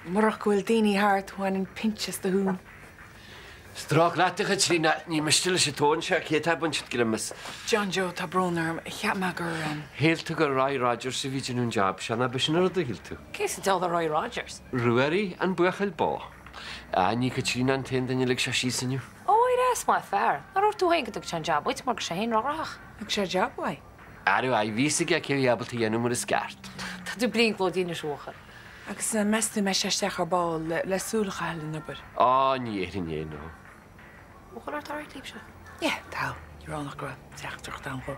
Murach go bhfuil daoine thart, bhainfinn pinse as do thún. Is droch leat, a Chaitríona, ní miste leis an tóin seo, cé atá ag baint an greim as? John Joe, tá brón orm, cheap mé gur. Shíl tú gur Roy Rogers a bhí ag déanamh an jab seo, ná b'shin an rud a shíl tú? Cé sa diabhal é Roy Rogers? Ruairí, an buachaill bó. Ah, ní Caitríona an t-aon duine a lig sé síos inniu. Ó, éirigh as, maith fear. Nár dhúirt tú féin go dtuigfeadh sé an jab uait mar go raibh sé féin ró-ghnóthach? Thug sé jab uaidh. Arú, aye, bhí fhios aige cé a bhí ábalta a dhéanamh mar is ceart. Tá tú brionglóidí anois, a bhuachaill. Agus meas tú an mbeidh sé isteach ar ball le súil a chaitheamh ar an obair? Á, ní dhéarfainn é, no. Buachaill ort ár dtaobh seo. Yeah, tá. Ní raibh ann ach go raibh teachtaireacht ann dhó.